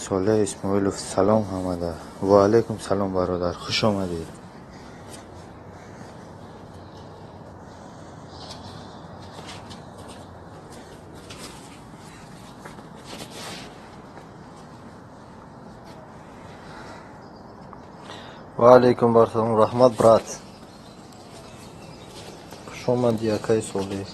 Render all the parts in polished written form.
Солеҳ Исмоилов, салом ҳамада. Ва алайкум салом, бародар, хуш омадед. Ва алайкум ассалом, раҳмат, брат. Хуш омадӣ, акаи Солеҳ.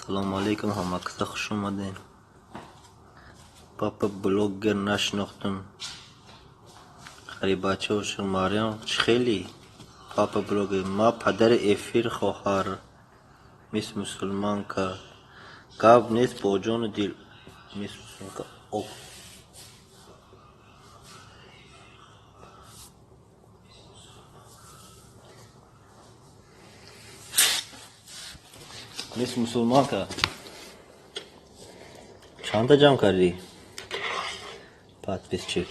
Салому алейкум, ҳамакаса хуш омадем. Папа блогер нашинохтум. Харибачао Марьям чӣ хеле? Папа блогер. Ма падари эфир хоҳар. Мисс мусулманка. Гап нест бо ҷону дил. Мисс мусулманка. Ок. Мисс мусулманка. Чанда ҷамъ кардӣ? Подписчик.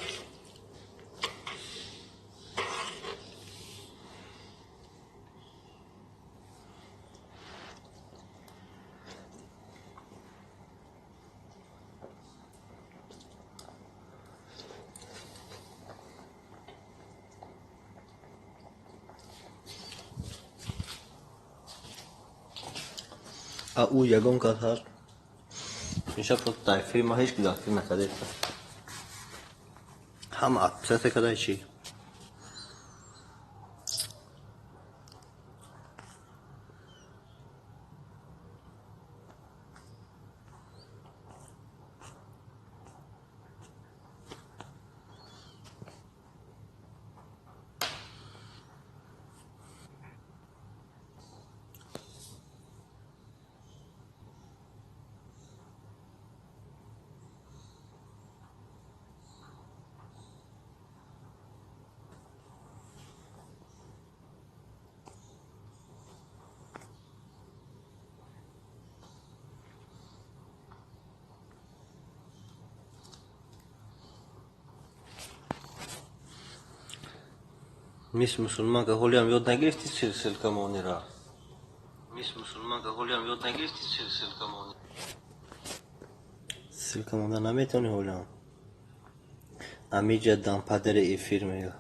А ӯ ягон кас ҳаст? Имшаб просто дар эфири ма ҳеҷ ки дастгирӣ накардаест. Ҳама отписаться карда чӣ? Мисс мусулманка ҳолиам ёд нагирифтӣ ссылкамонира? Мисс мусулманка ҳолиам ёд нагирифтӣ ссылкамони? Ссылка монда наметавонӣ ҳолиам? Амиҷа дам падари эфир мега.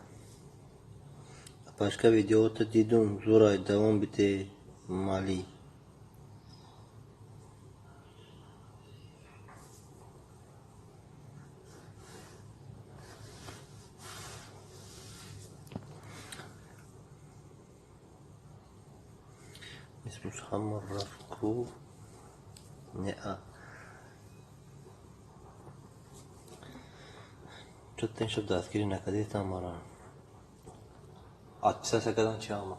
Апашка видеота дидум, зурай давом бите мали. Мисс ҳама рафт ку? Неа. Чё-то имшаб дастгирӣ накардетам мара. Отписаться кардан чи ҳама?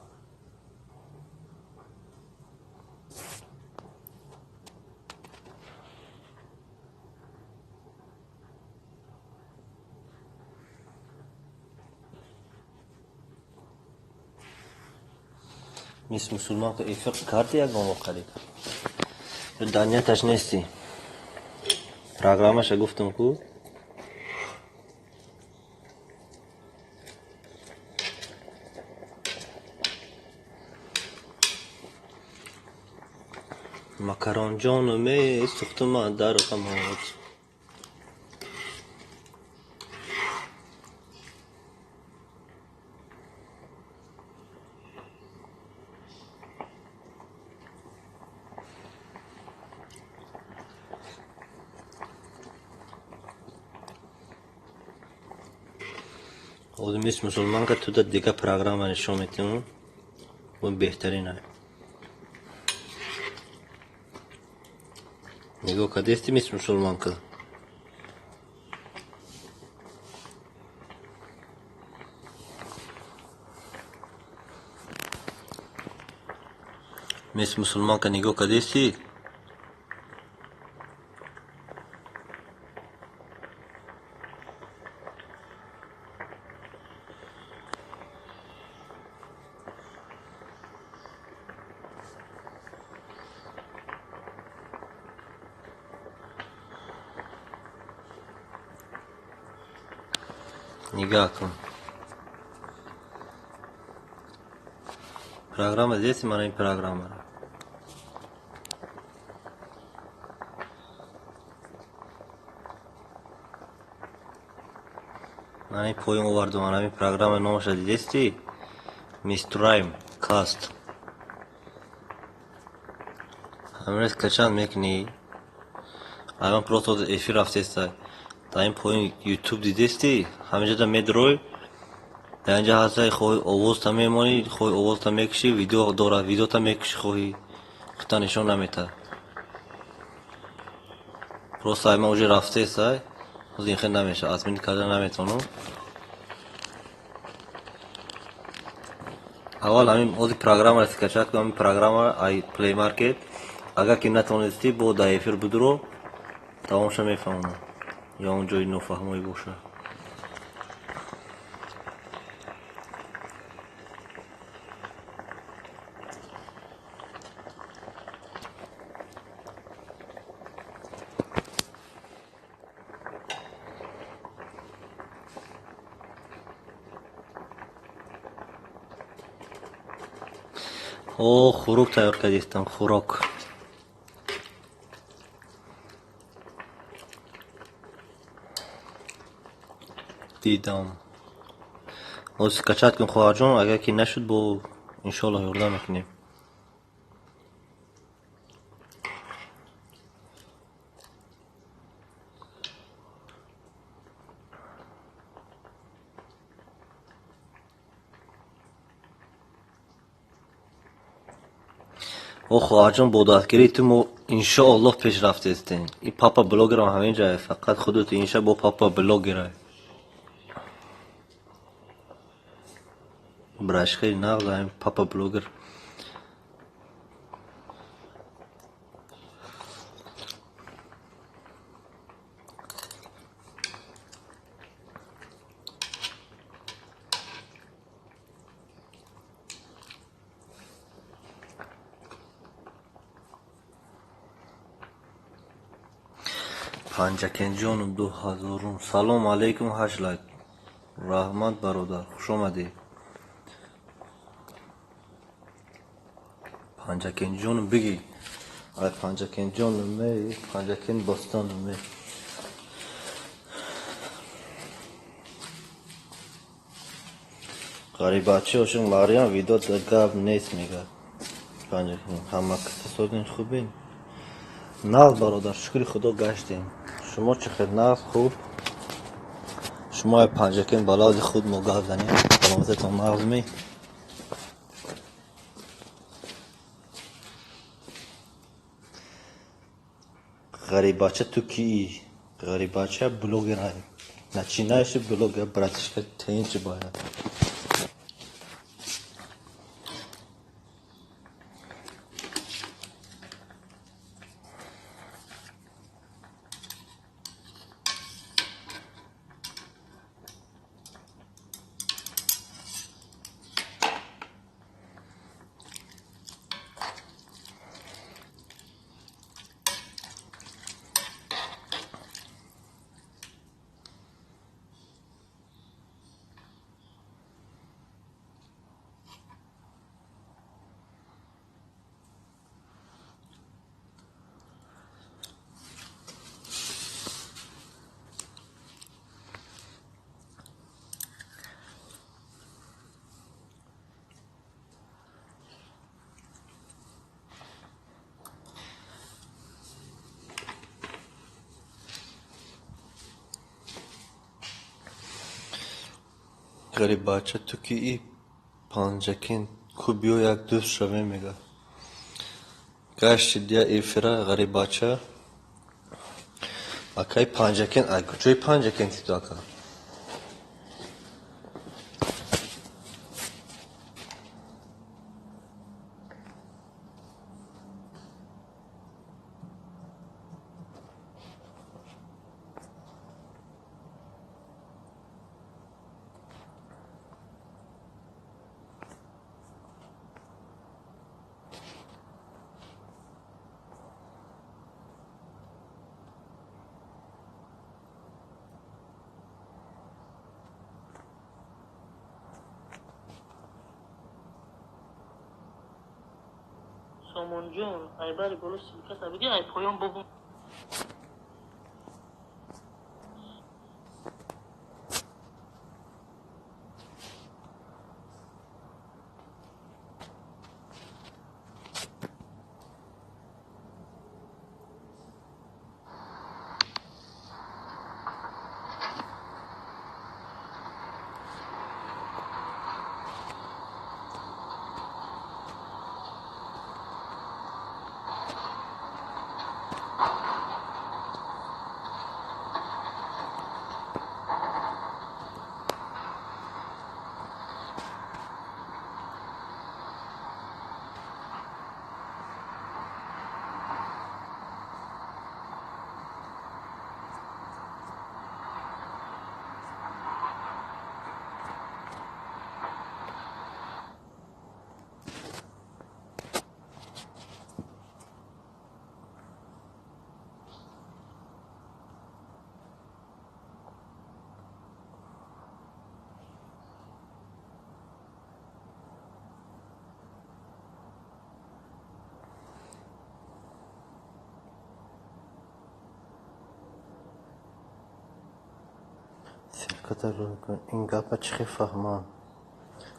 Мисс мусулманка эфир карди ягон вақт? Дар нияташ нестӣ. Программаша гуфтам ку? Макаронҷону месӯхтума дар ғамот. Ҳозир мисс мусулманка туда дига программа нишон медиҳам. Он беҳтарин ай. Нигоҳ кардести мисс мусулманка? Мисс мусулманка нигоҳ кардести? Нигоҳ кун. Программа дидести мана ин программаро? Мана ин поён овардум, ана ин программа номаша дидести? Мистрайм каст. Ҳаминро скачать мекунӣ. Айман просто эфир рафтеста. Дар ин поён YouTube дидести? Ҳаминҷода медрой. Дар инҷа ҳастай хоҳӣ овозта мемонӣ, хоҳӣ овозта мекушӣ, видео дорад, видеота мекушӣ хоҳӣ. Хута нишон наметаҳад. Просто ай ман уже рафтесай. Ҳозир ин хел намешавад. Админ карда наметавонам. Аввал ҳамин ҳозир программаро скачать кун, ҳамин программаро ай Play Market. Агар ки натавонистӣ, бо дар эфир бидуро, тамомша мефаҳмонам. Ё он ҷои нофаҳмоӣ бошад. О, хӯрок тайёр кардистам, хӯрок. Дидам. Ҳозир скачать кун, хоҳарҷон, агар ки нашуд, бо иншоаллоҳ ёрдам мекунем. О, хоҳарҷон, бо дастгирии ту мо иншоаллоҳ пеш рафтестем. Ин папа блогерам ҳамин ҷае, фақат худут инша бо папа блогера. Браш хеле нағз ҳамин папа блогер. Панҷакенҷону 2000. Салом алейкум, 8 лайк. Раҳмат, бародар, хуш омадӣ. Панҷакенҷону бигӣ. Ай Панҷакенҷону ме, Панҷакент бостону ме. Ғарибачи ошиқ Мариям видео да гап нест мегӯяд. Панҷакент ҳама каса созин хубин. Нағз, бародар, шукри Худо гаштем. Шумо чӣ хел, нағз, хуб? Шумо ай Панҷакент ба лавзи худ мо гап занем. Саломататон нағз ме? Ғарибача ту кии? Ғарибача блогер ай. Начинающий блогер, братишка, тинч бояд. Ғарибача ту кии? Панҷакент ку биё як дӯст шавем мегӯяд. Гашти дия эфира ғарибача. Акаи Панҷакент, ай куҷои Панҷакенти ту ака? Сомонҷон, ай бари боло ссылкаса биги, ай поён бобу. Ссылката рӯй кун. Ин гапа чӣ хел фаҳмам?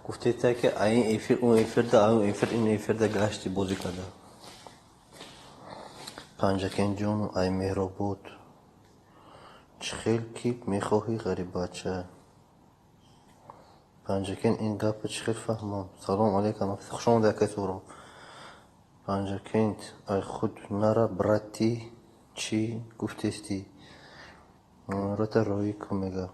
Гуфтеста, ки ин эфир он эфирда, он эфир ин эфирда гашти бозӣ карда. Панҷакентҷону ай Меҳробод. Чӣ хел ки мехоҳӣ, ғариббача. Панҷакент, ин гапа чӣ хел фаҳмам? Салом алейкум. Хуш омадӣ, акай Суҳроб. Панҷакент, ай худ нара, брати, чӣ гуфтестӣ? Номерота роӣ кун, мега.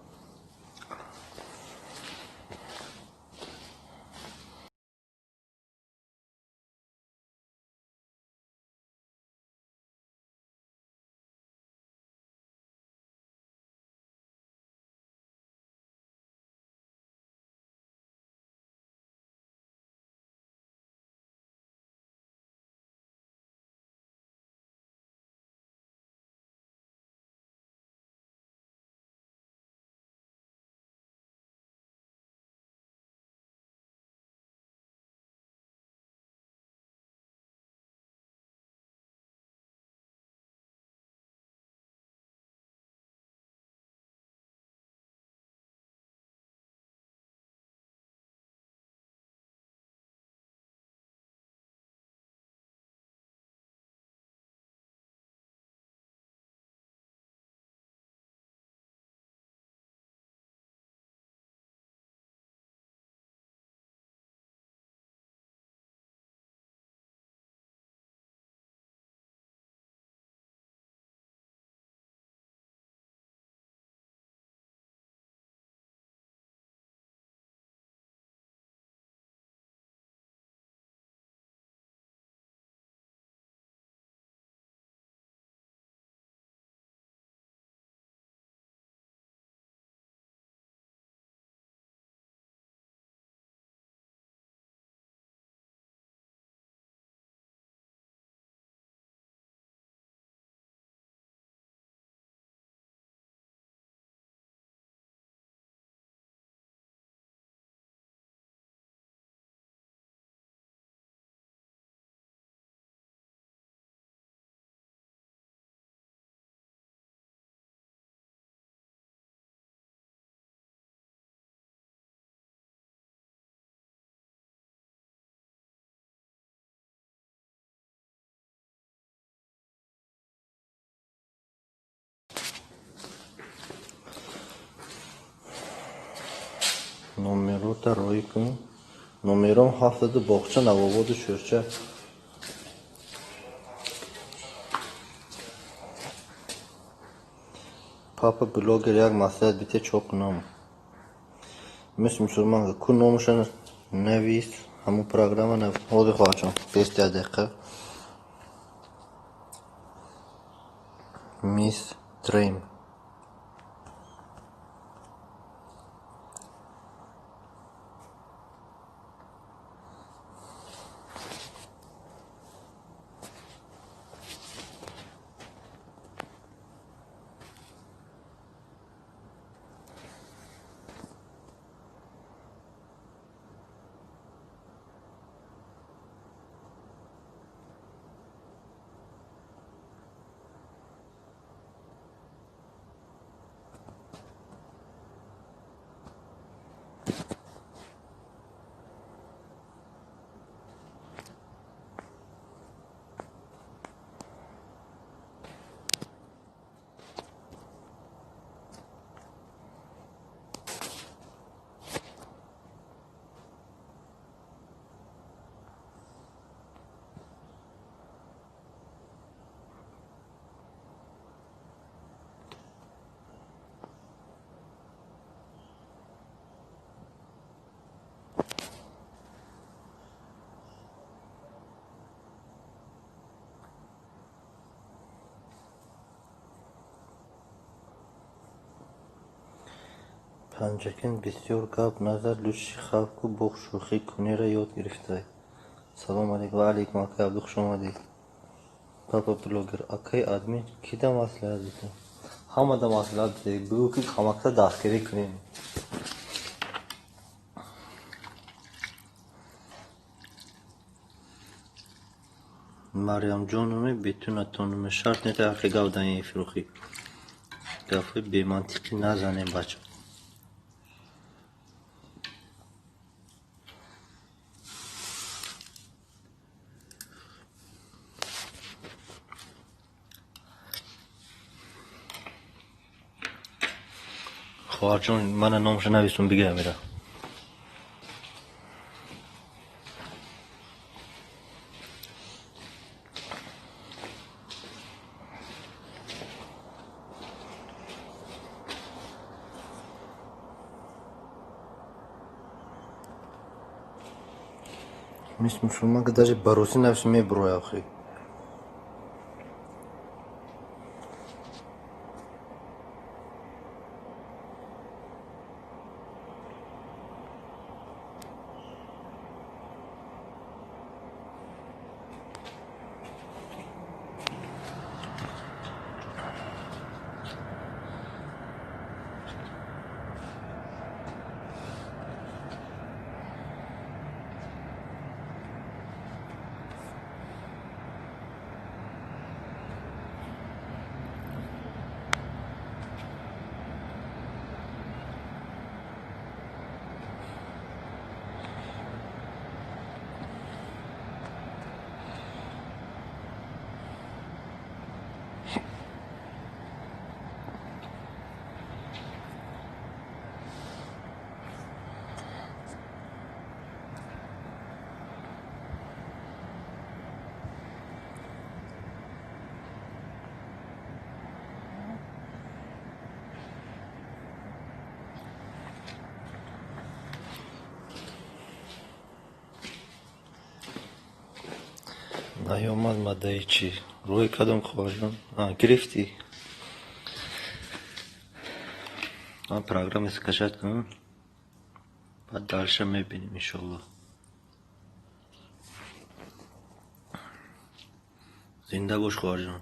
Номерота роӣ кун. Номером ҳафтаду боғча Навободу Шӯрча. Папа блогер, як маслиҳат бите, чо кунам? Мис мусулман ку номаша навис, ҳамун программа ҳозир хоҳарҷон, бест як дақиқа. Мисс Дрейм. Панҷакент бисёр гап назад, лучше хавку боғ шӯхӣ кунира ёд гирифтай. Салом алейкум. Ва алейкум, акай Абду, хуш омадӣ. Папа блогер, акай админ, кида маслиҳат бите? Ҳамада маслиҳат бите, бигӯ ки камакта дастгирӣ кунем. Марьямҷонуме бетунатонуме шарт нета ҳаққи гап дар ин эфирохӣ. Гапҳои бемантиқӣ назанем, бача. Хоҳарҷон, мана номаша нависум, бигир амира. Мис мусулман ки даже ба русӣ нависум, мебуроя охи. Наёмад мадаи чӣ? Рӯи кадом, хоҳарҷон? Гирифтӣ? Ман программа скачать кунам, баъд дальше мебинем, иншолло. Зинда бош, хоҳарҷон.